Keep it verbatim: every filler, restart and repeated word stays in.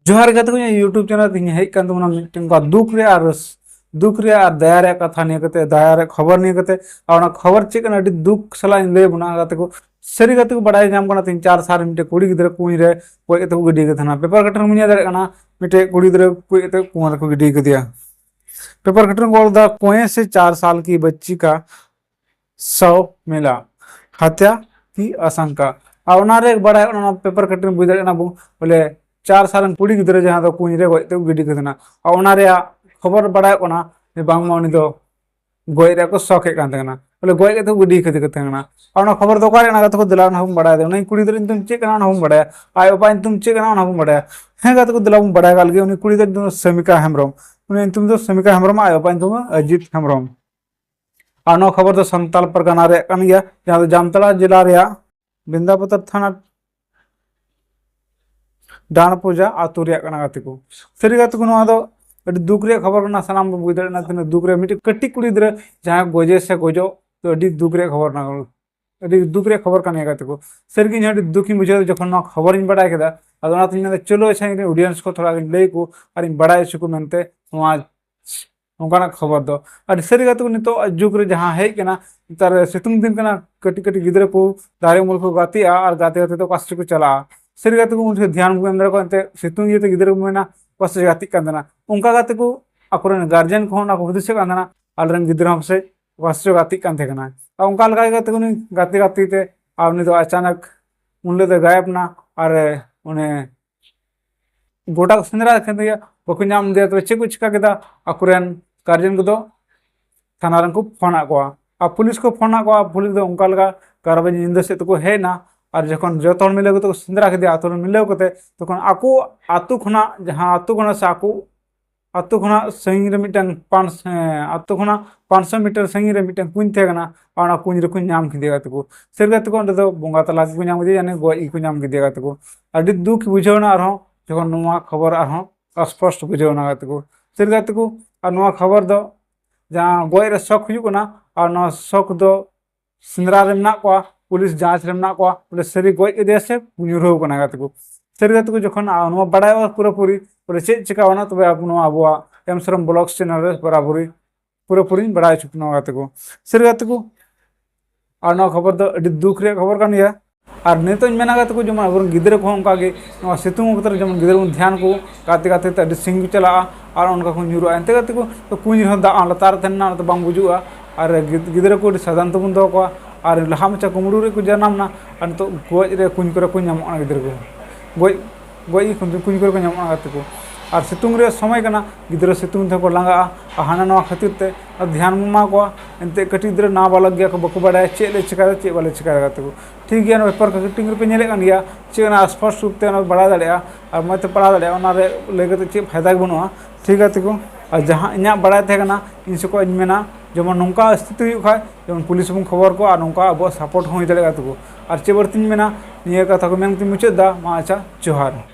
ᱡᱚᱦᱟᱨ ᱜᱟᱛᱮ ᱠᱚ, ᱤᱧᱟᱹᱜ YouTube channel ᱛᱮ ᱤᱧ ᱦᱮᱡ ᱠᱟᱱ ᱛᱟᱵᱚᱱᱟ ᱢᱤᱫᱴᱮᱱ ᱚᱱᱠᱟ ᱫᱩᱠ ᱨᱮᱭᱟᱜ ᱟᱨ ᱨᱟᱹᱥ-, ᱫᱩᱠ ᱨᱮᱭᱟᱜ ᱟᱨ ᱫᱟᱭᱟ ᱨᱮᱭᱟᱜ ᱠᱟᱛᱷᱟ ᱱᱤᱭᱟᱹ ᱠᱟᱛᱮ, ᱫᱟᱭᱟ ᱨᱮᱭᱟᱜ ᱠᱷᱚᱵᱚᱨ ᱱᱤᱭᱟᱹ ᱠᱟᱛᱮ᱾ ᱟᱨ ᱚᱱᱟ ᱠᱷᱚᱵᱚᱨ ᱪᱮᱫ ᱠᱟᱱᱟ, ᱟᱹᱰᱤ ᱫᱩᱠ ᱥᱟᱞᱟᱜ ᱤᱧ ᱞᱟᱹᱭ ᱟᱵᱚᱱᱟ ᱜᱟᱛᱮ ᱠᱚ᱾ ᱥᱟᱹᱨᱤ ᱜᱟᱛᱮ ᱠᱚ, ᱵᱟᱲᱟᱭ ᱧᱟᱢ ᱠᱟᱱᱟ ᱛᱤᱦᱤᱧ ᱪᱟᱨ ᱥᱟᱞ ᱨᱮ ᱢᱤᱫᱴᱮᱱ ᱠᱩᱲᱤ ᱜᱤᱫᱽᱨᱟᱹ ᱠᱩᱧ ᱨᱮ ᱜᱚᱡ ᱠᱟᱛᱮ ᱠᱚ ᱜᱤᱰᱤ ᱠᱟᱫᱮ ᱛᱟᱦᱮᱱᱟ᱾ ᱯᱮᱯᱟᱨ ᱠᱟᱴ ᱨᱮᱢ ᱧᱮᱞ ᱫᱟᱲᱮᱭᱟᱜ ᱠᱟᱱᱟ, ᱢᱤᱫᱴᱮᱱ ᱠᱩᱲᱤ ᱜᱤᱫᱽᱨᱟᱹ ᱜᱚᱡ ᱠᱟᱛᱮ ᱠᱩᱧ ᱨᱮᱠᱚ ᱜᱤᱰᱤ ᱠᱟᱫᱮᱭᱟ᱾ ᱯᱮᱯᱟᱨ ᱠᱟᱴ ᱨᱮᱠᱚ ᱚᱞ ᱮᱫᱟ, "ᱠᱩᱭᱮ ᱥᱮ ᱪᱟᱨ ᱥᱟᱞ ᱠᱤ ᱵᱟᱪᱪᱤ ᱠᱟ ᱥᱚᱣ ᱢᱤᱞᱟ, ᱦᱟᱛᱭᱟ ᱠᱤ ᱟᱥᱟᱝᱠᱟ?" ᱟᱨ ᱚᱱᱟᱨᱮ ᱵᱟᱲᱟᱭ, ᱚᱱᱟ ᱯᱮᱯᱟᱨ ᱠᱟᱴ ᱨᱮ ᱵᱩᱡᱽ ᱫᱟᱲᱮᱭᱟᱜ ᱠᱟᱱᱟ ᱵᱚᱱ, ᱵᱚᱞᱮ ᱪᱟᱨ ᱥᱟᱞ ᱨᱮᱱ ᱠᱩᱲᱤ ᱜᱤᱫᱽᱨᱟᱹ ᱡᱟᱦᱟᱸ ᱫᱚ ᱠᱩᱧ ᱨᱮ ᱜᱚᱡ ᱛᱮ ᱜᱤᱰᱤ ᱠᱟᱫᱮ ᱠᱟᱱᱟ᱾ ᱟᱨ ᱚᱱᱟ ᱨᱮᱭᱟᱜ ᱠᱷᱚᱵᱚᱨ ᱵᱟᱲᱟᱭᱚᱜ ᱠᱟᱱᱟ ᱡᱮ ᱵᱟᱝᱢᱟ ᱩᱱᱤ ᱫᱚ ᱜᱚᱡ ᱨᱮᱭᱟᱜ ᱠᱚ ᱥᱚᱠ ᱮᱫ ᱠᱟᱱ ᱛᱟᱦᱮᱸ ᱠᱟᱱᱟ, ᱵᱚᱞᱮ ᱜᱚᱡ ᱠᱟᱛᱮ ᱠᱚ ᱜᱤᱰᱤ ᱠᱟᱫᱮ ᱠᱟᱱ ᱛᱟᱦᱮᱸ ᱠᱟᱱᱟ᱾ ᱟᱨ ᱚᱱᱟ ᱠᱷᱚᱵᱚᱨ ᱫᱚ ᱚᱠᱟᱨᱮ ᱚᱱᱟ ᱠᱟᱛᱷᱟ ᱠᱚ ᱫᱮᱞᱟ, ᱚᱱᱟ ᱦᱚᱸᱵᱚᱱ ᱵᱟᱲᱟᱭᱟ᱾ ᱩᱱᱤ ᱠᱩᱲᱤ ᱜᱤᱫᱽᱨᱟᱹ ᱧᱩᱛᱩᱢ ᱪᱮᱫ ᱠᱟᱱᱟ, ᱚᱱᱟ ᱦᱚᱸᱵᱚᱱ ᱵᱟᱲᱟᱭᱟ᱾ ᱟᱡ ᱵᱟᱵᱟ ᱧᱩᱛᱩᱢ ᱪᱮᱫ ᱠᱟᱱᱟ, ᱚᱱᱟ ᱦᱚᱸᱵᱚᱱ ᱵᱟᱲᱟᱭᱟ᱾ ᱦᱮᱸ ᱜᱟᱛᱮ ᱠᱚ, ᱫᱮᱞᱟ ᱵᱚᱱ ᱵᱟᱲᱟᱭ ᱠᱟᱜ ᱞᱮᱜᱮ᱾ ᱩᱱᱤ ᱠᱩᱲᱤ ᱜᱤᱫᱽᱨᱟᱹ ᱧᱩᱛᱩᱢ ᱫᱚ ᱥᱟᱢᱤᱠᱟ ᱦᱮᱢᱵᱨᱚᱢ, ᱩᱱᱤ ᱧᱩᱛᱩᱢ ᱫᱚ ᱥᱟᱢᱤᱠᱟ ᱦᱮᱢᱵᱨᱚᱢ, ᱟᱡ ᱵᱟᱵᱟ ᱧᱩᱛᱩᱢ ᱫᱚ ᱟᱡᱤᱛ ᱦᱮᱢᱵᱨᱚᱢ᱾ ᱟᱨ ᱱᱚᱣᱟ ᱠᱷᱚᱵᱚᱨ ᱫᱚ ᱥᱟᱱᱛᱟᱞ ᱯᱟᱨᱜᱟᱱᱟ ᱨᱮᱭᱟᱜ ᱠᱟᱱ ᱜᱮᱭᱟ, ᱡᱟᱦᱟᱸ ᱫᱚ ᱡᱟᱢᱛᱟᱲᱟ ᱡᱮᱞᱟ ᱨᱮᱭᱟᱜ ᱵᱤᱱᱫᱟᱯᱚᱛᱚᱨ ᱛᱷᱟᱱᱟ ᱰᱟᱱᱯᱩᱡᱟ ᱟᱹᱛᱩ ᱨᱮᱭᱟᱜ ᱠᱟᱱᱟ ᱜᱟᱛᱮ ᱠᱚ᱾ ᱥᱟᱹᱨᱤ ᱜᱟᱛᱮ ᱠᱚ, ᱱᱚᱣᱟ ᱫᱚ ᱟᱹᱰᱤ ᱫᱩᱠ ᱨᱮᱭᱟᱜ ᱠᱷᱚᱵᱚᱨ ᱠᱟᱱᱟ᱾ ᱥᱟᱱᱟᱢ ᱵᱚᱱ ᱵᱩᱡᱽ ᱫᱟᱲᱮᱭᱟᱜ ᱠᱟᱱᱟ ᱛᱤᱱᱟᱹᱜ ᱫᱩᱠ ᱨᱮ ᱢᱤᱫᱴᱮᱱ ᱠᱟᱹᱴᱤᱡ ᱠᱩᱲᱤ ᱜᱤᱫᱽᱨᱟᱹ ᱡᱟᱦᱟᱸᱭ ᱜᱚᱡᱮ ᱥᱮ ᱜᱚᱡᱚᱜ ᱫᱚ ᱟᱹᱰᱤ ᱫᱩᱠ ᱨᱮᱭᱟᱜ ᱠᱷᱚᱵᱚᱨ ᱠᱟᱱᱟ, ᱟᱹᱰᱤ ᱫᱩᱠ ᱨᱮᱭᱟᱜ ᱠᱷᱚᱵᱚᱨ ᱠᱟᱱ ᱜᱮᱭᱟ ᱜᱟᱛᱮ ᱠᱚ᱾ ᱥᱟᱹᱨᱤ ᱜᱮ ᱤᱧ ᱦᱚᱸ ᱟᱹᱰᱤ ᱫᱩᱠ ᱤᱧ ᱵᱩᱡᱷᱟᱹᱣ ᱮᱫᱟ ᱡᱚᱠᱷᱚᱱ ᱱᱚᱣᱟ ᱠᱷᱚᱵᱚᱨᱤᱧ ᱵᱟᱲᱟᱭ ᱠᱮᱫᱟ᱾ ᱟᱫᱚ ᱚᱱᱟᱛᱮᱧ ᱢᱮᱱᱫᱟ ᱪᱚᱞᱚ ᱟᱪᱪᱷᱟ ᱤᱧ ᱨᱮᱱ audience ᱠᱚ ᱛᱷᱚᱲᱟ ᱜᱤᱧ ᱞᱟᱹᱭ ᱟᱠᱚ ᱟᱨᱤᱧ ᱵᱟᱲᱟᱭ ᱦᱚᱪᱚ ᱠᱚ ᱢᱮᱱᱛᱮ ᱱᱚᱣᱟ ᱱᱚᱝᱠᱟᱱᱟᱜ ᱠᱷᱚᱵᱚᱨ ᱫᱚ᱾ ᱟᱹᱰᱤ ᱥᱟᱹᱨᱤ ᱜᱟᱛᱮ ᱠᱚ, ᱱᱤᱛᱚᱜ ᱡᱩᱜᱽ ᱨᱮ ᱡᱟᱦᱟᱸ ᱦᱮᱡ ᱠᱟᱱᱟ, ᱱᱮᱛᱟᱨ ᱥᱤᱛᱩᱝ ᱫᱤᱱ ᱠᱟᱱᱟ, ᱠᱟᱹᱴᱤᱡ ᱠᱟᱹᱴᱤᱡ ᱜᱤᱫᱽᱨᱟᱹ ᱠᱚ ᱫᱟᱨᱮ ᱩᱢᱩᱞ ᱠᱚ ᱜᱟᱛᱮᱜᱼᱟ ᱟᱨ ᱜᱟᱛᱮ ᱜᱟᱛᱮ ᱛᱮ ᱚᱠᱟ ᱥᱮᱫ ᱠᱚ ᱪᱟᱞᱟᱜᱼᱟ᱾ ᱥᱟᱹᱨᱤ ᱜᱟᱛᱮ ᱠᱚ ᱩᱱ ᱡᱚᱠᱷᱚᱱ ᱫᱷᱮᱭᱟᱱ ᱵᱟᱠᱚ ᱮᱢ ᱫᱟᱲᱮᱭᱟᱜᱼᱟ, ᱮᱱᱛᱮ ᱥᱤᱛᱩᱝ ᱤᱭᱟᱹᱛᱮ ᱜᱤᱫᱽᱨᱟᱹ ᱠᱚ ᱢᱮᱱᱟ ᱚᱠᱟ ᱥᱮᱫ ᱜᱟᱛᱮᱜ ᱠᱟᱱ ᱛᱟᱦᱮᱱᱟ᱾ ᱚᱱᱠᱟ ᱜᱟᱛᱮ ᱠᱚ ᱟᱠᱚᱨᱮᱱ guardian ᱠᱚᱦᱚᱸ ᱚᱱᱟ ᱠᱚ ᱦᱩᱫᱤᱥᱮᱫ ᱠᱟᱱ ᱛᱟᱦᱮᱱᱟ, ᱟᱞᱮᱨᱮᱱ ᱜᱤᱫᱽᱨᱟᱹ ᱦᱚᱸ ᱯᱟᱥᱮᱡ ᱚᱠᱟ ᱥᱮᱫ ᱪᱚ ᱜᱟᱛᱮᱜ ᱠᱟᱱ ᱛᱟᱦᱮᱸ ᱠᱟᱱᱟ᱾ ᱟᱨ ᱚᱱᱠᱟ ᱞᱮᱠᱟ ᱜᱟᱛᱮ ᱠᱚ ᱩᱱᱤ ᱜᱟᱛᱮ ᱜᱟᱛᱮ ᱛᱮ ᱟᱨ ᱩᱱᱤ ᱫᱚ ᱟᱪᱟᱱᱚᱠ ᱩᱱ ᱦᱤᱞᱳᱜ ᱫᱚ ᱜᱟᱭᱮᱵ ᱮᱱᱟ᱾ ᱟᱨ ᱚᱱᱮ ᱜᱚᱴᱟ ᱠᱚ ᱥᱮᱸᱫᱽᱨᱟ ᱠᱮᱫᱮᱭᱟ, ᱵᱟᱠᱚ ᱧᱟᱢ ᱞᱮᱫᱮᱭᱟ᱾ ᱛᱚᱵᱮ ᱪᱮᱫ ᱠᱚ ᱪᱤᱠᱟ ᱠᱮᱫᱟ? ᱟᱠᱚᱨᱮᱱ guardian ᱠᱚᱫᱚ ᱛᱷᱟᱱᱟ ᱨᱮᱱ ᱠᱚ ᱯᱷᱳᱱ ᱟᱫ ᱠᱚᱣᱟ ᱟᱨ ᱯᱩᱞᱤᱥ ᱠᱚ ᱯᱷᱳᱱ ᱟᱫ ᱠᱚᱣᱟ᱾ ᱯᱩᱞᱤᱥ ᱫᱚ ᱚᱱᱠᱟ ᱞᱮᱠᱟ ᱠᱟᱨᱟᱵᱟᱡᱤ ᱧᱤᱫᱟᱹ ᱥᱮᱫ ᱛᱮᱠᱚ ᱦᱮᱡ ᱮᱱᱟ᱾ ᱟᱨ ᱡᱚᱠᱷᱚᱱ ᱡᱚᱛᱚ ᱦᱚᱲ ᱢᱤᱞᱟᱹᱣ ᱠᱟᱛᱮ ᱠᱚ ᱥᱮᱸᱫᱽᱨᱟ ᱠᱮᱫᱮᱭᱟ, ᱟᱛᱳ ᱨᱮᱱ ᱢᱤᱞᱟᱹᱣ ᱠᱟᱛᱮ, ᱛᱚᱠᱷᱚᱱ ᱟᱠᱚ ᱟᱛᱳ ᱠᱷᱚᱱᱟᱜ, ᱡᱟᱦᱟᱸ ᱟᱛᱳ ᱠᱷᱚᱱᱟᱜ ᱥᱮ ᱟᱠᱚ ᱟᱛᱳ ᱠᱷᱚᱱᱟᱜ ᱥᱟᱺᱜᱤᱧ ᱨᱮ ᱢᱤᱫᱴᱟᱝ ᱯᱟᱸᱪ, ᱦᱮᱸ, ᱟᱛᱳ ᱠᱷᱚᱱᱟᱜ ᱯᱟᱸᱪᱥᱚ ᱢᱤᱴᱟᱨ ᱥᱟᱺᱜᱤᱧ ᱨᱮ ᱢᱤᱫᱴᱟᱝ ᱠᱩᱧ ᱛᱟᱦᱮᱸ ᱠᱟᱱᱟ᱾ ᱟᱨ ᱚᱱᱟ ᱠᱩᱧ ᱨᱮᱠᱚ ᱧᱟᱢ ᱠᱮᱫᱮᱭᱟ ᱜᱟᱛᱮ ᱠᱚ᱾ ᱥᱟᱹᱨᱤ ᱜᱟᱛᱮ ᱠᱚ, ᱚᱸᱰᱮ ᱫᱚ ᱵᱚᱸᱜᱟ ᱛᱟᱞᱟ ᱜᱮᱠᱚ ᱧᱟᱢ ᱠᱮᱫᱮᱭᱟ, ᱭᱟᱱᱤ ᱜᱚᱡ ᱜᱮᱠᱚ ᱧᱟᱢ ᱠᱮᱫᱮᱭᱟ ᱜᱟᱛᱮ ᱠᱚ᱾ ᱟᱹᱰᱤ ᱫᱩᱠ ᱵᱩᱡᱷᱟᱹᱣ ᱮᱱᱟ ᱟᱨᱦᱚᱸ ᱡᱚᱠᱷᱚᱱ ᱱᱚᱣᱟ ᱠᱷᱚᱵᱚᱨ ᱟᱨᱦᱚᱸ ᱚᱥᱯᱚᱥᱴ ᱵᱩᱡᱷᱟᱹᱣ ᱮᱱᱟ ᱜᱟᱛᱮ ᱠᱚ᱾ ᱥᱟᱹᱨᱤ ᱜᱟᱛᱮ ᱠᱚ, ᱟᱨ ᱱᱚᱣᱟ ᱠᱷᱚᱵᱚᱨ ᱫᱚ ᱡᱟᱦᱟᱸ ᱜᱚᱡ ᱨᱮ ᱥᱚᱠ ᱦᱩᱭᱩᱜ ᱠᱟᱱᱟ, ᱟᱨ ᱱᱚᱣᱟ ᱥᱚᱠ ᱫᱚ ᱥᱮᱸᱫᱽᱨᱟ ᱨᱮ ᱢᱮᱱᱟᱜ ᱠᱚᱣᱟ, ᱯᱩᱞᱤᱥ ᱡᱟᱸᱪ ᱨᱮ ᱢᱮᱱᱟᱜ ᱠᱚᱣᱟ, ᱵᱚᱞᱮ ᱥᱟᱹᱨᱤ ᱜᱚᱡ ᱠᱮᱫᱮᱭᱟ ᱥᱮ ᱧᱩᱨᱦᱟᱹᱣ ᱠᱟᱱᱟ ᱜᱟᱛᱮ ᱠᱚ᱾ ᱥᱟᱹᱨᱤ ᱜᱟᱛᱮ ᱠᱚ, ᱡᱚᱠᱷᱚᱱ ᱱᱚᱣᱟ ᱵᱟᱲᱟᱭᱚᱜᱼᱟ ᱯᱩᱨᱟᱹᱯᱩᱨᱤ, ᱵᱚᱞᱮ ᱪᱮᱫ ᱪᱤᱠᱟᱹᱣᱱᱟ, ᱛᱚᱵᱮ ᱟᱵᱚ ᱱᱚᱣᱟ ᱟᱵᱚᱣᱟᱜ ᱮᱢ ᱥᱚᱨᱚᱢ ᱵᱞᱚᱜᱥ ᱪᱮᱱᱮᱞ ᱨᱮ ᱵᱚᱨᱟᱵᱚᱨᱤ ᱯᱩᱨᱟᱹᱯᱩᱨᱤᱧ ᱵᱟᱲᱟᱭ ᱦᱚᱪᱚ ᱯᱮ ᱱᱚᱣᱟ ᱜᱟᱛᱮ ᱠᱚ᱾ ᱥᱟᱹᱨᱤ ᱜᱟᱛᱮ ᱠᱚ, ᱟᱨ ᱱᱚᱣᱟ ᱠᱷᱚᱵᱚᱨ ᱫᱚ ᱟᱹᱰᱤ ᱫᱩᱠ ᱨᱮᱭᱟᱜ ᱠᱷᱚᱵᱚᱨ ᱠᱟᱱ ᱜᱮᱭᱟ᱾ ᱟᱨ ᱱᱤᱛᱚᱜ ᱤᱧ ᱢᱮᱱᱟ ᱜᱟᱛᱮ ᱠᱚ, ᱡᱮᱢᱚᱱ ᱟᱵᱚᱨᱮᱱ ᱜᱤᱫᱽᱨᱟᱹ ᱠᱚᱦᱚᱸ ᱚᱱᱠᱟ ᱜᱮ ᱱᱚᱣᱟ ᱥᱤᱛᱩᱝ ᱚᱠᱛᱚ ᱨᱮ ᱡᱮᱢᱚᱱ ᱜᱤᱫᱽᱨᱟᱹ ᱵᱚᱱ ᱫᱷᱮᱭᱟᱱ ᱠᱚ, ᱜᱟᱛᱮ ᱜᱟᱛᱮ ᱛᱮ ᱟᱹᱰᱤ ᱥᱤᱝ ᱠᱚ ᱪᱟᱞᱟᱜᱼᱟ ᱟᱨ ᱚᱱᱠᱟ ᱠᱚ ᱧᱩᱨᱩᱜᱼᱟ᱾ ᱮᱱᱛᱮ ᱜᱟᱛᱮ ᱠᱚ, ᱛᱚ ᱠᱩᱧ ᱨᱮᱦᱚᱸ ᱫᱟᱜ ᱞᱟᱛᱟᱨ ᱨᱮ ᱛᱟᱦᱮᱱᱟ, ᱚᱱᱟ ᱫᱚ ᱵᱟᱝ ᱵᱩᱡᱩᱜᱼᱟ᱾ ᱟᱨ ᱜᱤᱫ-, ᱜᱤᱫᱽᱨᱟᱹ ᱠᱚ ᱟᱹᱰᱤ ᱥᱟᱵᱫᱷᱟᱱ ᱛᱮᱵᱚᱱ ᱫᱚᱦᱚ ᱠᱚᱣᱟ᱾ ᱟᱨ ᱞᱟᱦᱟ ᱢᱟᱪᱷᱟ ᱠᱩᱢᱲᱩ ᱨᱮ ᱠᱚ ᱡᱟᱱᱟᱢ ᱮᱱᱟ, ᱟᱨ ᱱᱤᱛᱚᱜ ᱜᱚᱡ ᱨᱮ ᱠᱩᱧ ᱠᱚᱨᱮ ᱠᱚ ᱧᱟᱢᱚᱜ ᱠᱟᱱᱟ ᱜᱤᱫᱽᱨᱟᱹ ᱠᱚ᱾ ᱜᱚᱡ, ᱜᱚᱡ ᱠᱩᱧ, ᱠᱩᱧ ᱠᱚᱨᱮ ᱠᱚ ᱧᱟᱢᱚᱜ ᱠᱟᱱᱟ ᱜᱟᱛᱮ ᱠᱚ᱾ ᱟᱨ ᱥᱤᱛᱩᱝ ᱨᱮᱭᱟᱜ ᱥᱚᱢᱚᱭ ᱠᱟᱱᱟ, ᱜᱤᱫᱽᱨᱟᱹ ᱥᱤᱛᱩᱝ ᱛᱮᱦᱚᱸ ᱠᱚ ᱞᱟᱸᱜᱟᱜᱼᱟ᱾ ᱟᱨ ᱦᱟᱱᱟ ᱱᱟᱣᱟ ᱠᱷᱟᱹᱛᱤᱨ ᱛᱮ ᱫᱷᱮᱭᱟᱱ ᱵᱚᱱ ᱮᱢᱟ ᱠᱚᱣᱟ᱾ ᱮᱱᱛᱮᱫ ᱠᱟᱹᱴᱤᱡ ᱜᱤᱫᱽᱨᱟᱹ ᱱᱟᱵᱟᱞᱚᱠ ᱜᱮᱭᱟ ᱠᱚ, ᱵᱟᱠᱚ ᱵᱟᱲᱟᱭᱟ ᱪᱮᱫ ᱞᱮ ᱪᱤᱠᱟᱹᱭᱟ, ᱪᱮᱫ ᱵᱟᱞᱮ ᱪᱤᱠᱟᱹᱭᱟ ᱜᱟᱛᱮ ᱠᱚ᱾ ᱴᱷᱤᱠ ᱜᱮᱭᱟ, ᱱᱚᱣᱟ ᱯᱮᱯᱟᱨ ᱠᱟᱴᱤᱝ ᱨᱮᱯᱮ ᱧᱮᱞᱮᱫ ᱠᱟᱱ ᱜᱮᱭᱟ, ᱪᱮᱫ ᱚᱱᱟ ᱥᱯᱚᱥᱴ ᱨᱩᱯ ᱛᱮ ᱚᱱᱟ ᱵᱟᱲᱟᱭ ᱫᱟᱲᱮᱭᱟᱜᱼᱟ ᱟᱨ ᱢᱚᱡᱽ ᱛᱮ ᱯᱟᱲᱦᱟᱣ ᱫᱟᱲᱮᱭᱟᱜᱼᱟ, ᱚᱱᱟ ᱨᱮ ᱞᱟᱹᱭ ᱠᱟᱛᱮ ᱪᱮᱫ ᱯᱷᱟᱭᱫᱟ ᱜᱮ ᱵᱟᱹᱱᱩᱜᱼᱟ᱾ ᱴᱷᱤᱠ ᱜᱟᱛᱮ ᱠᱚ, ᱟᱨ ᱡᱟᱦᱟᱸ ᱤᱧᱟᱹᱜ ᱵᱟᱲᱟᱭ ᱛᱟᱦᱮᱸ ᱠᱟᱱᱟ, ᱤᱧ ᱥᱮᱫ ᱠᱷᱚᱱ ᱤᱧ ᱢᱮᱱᱟ, ᱡᱮᱢᱚᱱ ᱱᱚᱝᱠᱟ ᱥᱛᱷᱤᱛᱤ ᱦᱩᱭᱩᱜ ᱠᱷᱟᱡ ᱡᱮᱢᱚᱱ ᱯᱩᱞᱤᱥ ᱵᱚᱱ ᱠᱷᱚᱵᱚᱨ ᱠᱚᱣᱟ ᱟᱨ ᱱᱚᱝᱠᱟ ᱟᱵᱚᱣᱟᱜ ᱥᱟᱯᱳᱨᱴ ᱦᱚᱸ ᱦᱩᱭ ᱫᱟᱲᱮᱭᱟᱜᱼᱟ ᱜᱟᱛᱮ ᱠᱚ᱾ ᱟᱨ ᱪᱮᱫ ᱵᱟᱹᱲᱛᱤᱧ ᱢᱮᱱᱟ, ᱱᱤᱭᱟᱹ ᱠᱟᱛᱷᱟ ᱠᱚ ᱢᱮᱱ ᱠᱟᱛᱮᱧ ᱢᱩᱪᱟᱹᱫ ᱮᱫᱟ᱾ ᱢᱟ ᱟᱪᱪᱷᱟ, ᱡᱚᱦᱟᱨ᱾